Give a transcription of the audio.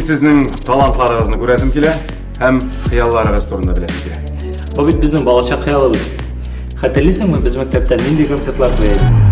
сезнең талантларыгызны күрәсем килә һәм хыялларыгыз турында беләсем килә. Бу бит безнең балачак хыялыбыз. Хәтерлисеңме, без мәктәптә нинди концертлар куя идек?